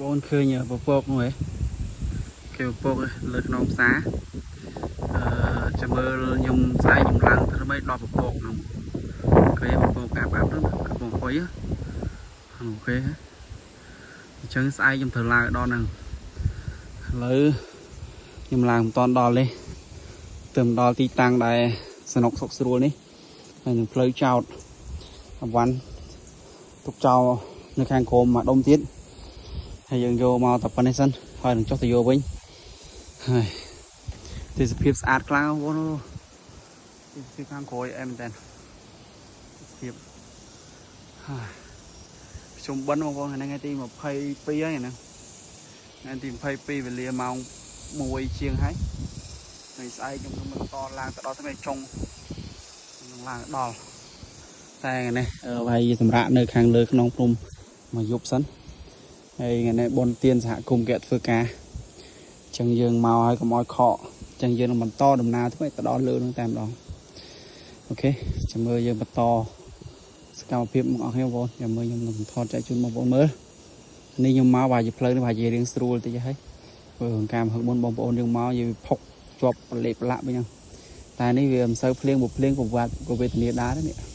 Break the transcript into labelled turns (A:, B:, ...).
A: បងឃើញពពកនោះហ៎គេពពកលើខ្នងផ្សារអឺចាំមើលខ្ញុំស្អែកខ្ញុំឡើងទៅដើម្បីដល់ពពកនោះឃើញពពកអាប់អាប់ហ្នឹងកំពុងហុយអូខេអញ្ចឹងស្អែកខ្ញុំត្រូវឡើងដល់ហ្នឹងឥឡូវខ្ញុំឡើងមិនតាន់ដល់ទេទៅដល់ទីតាំងដែលសនុកសុកស្រួលនេះហើយនឹងផ្លូវចោតអវ៉ាន់ទុកចោលនៅខាងក្រោមមួយដុំទៀតហើយយើងយកមកតែប៉ុណ្្នេះសិនហើយនឹងចុះទៅយកវិញហើយទេសភាពស្អាតខ្លាំងបងប្អូនទេសភាពខាងក្រោយអែមែនតើទេសភាពហើយខ្ញុំបិណ្ឌបងប្អូនថ្ងៃទី22ហើយហ្នឹងថ្ងៃទី22វេលាម៉ោង1ជាងហើយហើយស្អែកខ្ញុំនឹងបន្តឡើងទៅដល់ថ្មីចុងនឹងឡើងដល់តែថ្ងៃនេះវាយសម្រាប់នៅខាងលើក្នុងព្រំមកយប់សិនហើយថ្ងៃនេះបុណ្យទានសហគមន៍គេធ្វើការអញ្ចឹងយើងមកហើយកុំឲ្យខកអញ្ចឹងយើងនឹងបន្តដំណើរថ្មីទៅដល់លើនឹងតែម្ដងអូខេចាំមើលយើងបន្តសកម្មភាពមកអស់គ្នាបងប្អូនចាំមើលខ្ញុំនឹងថតចែកជូនបងប្អូនមើលនេះខ្ញុំមកបាទជាផ្លូវនេះបាទជារៀងស្រួលតិចហើយព្រោះការហឹកមុនបងប្អូនយើងមកយើងផុកជាប់ប្រលេកប្រឡាក់វិញហ្នឹងតែនេះវាមិនសូវភ្លៀងព្រោះភ្លៀងក៏វត្តក៏វេទនាដែរនេះ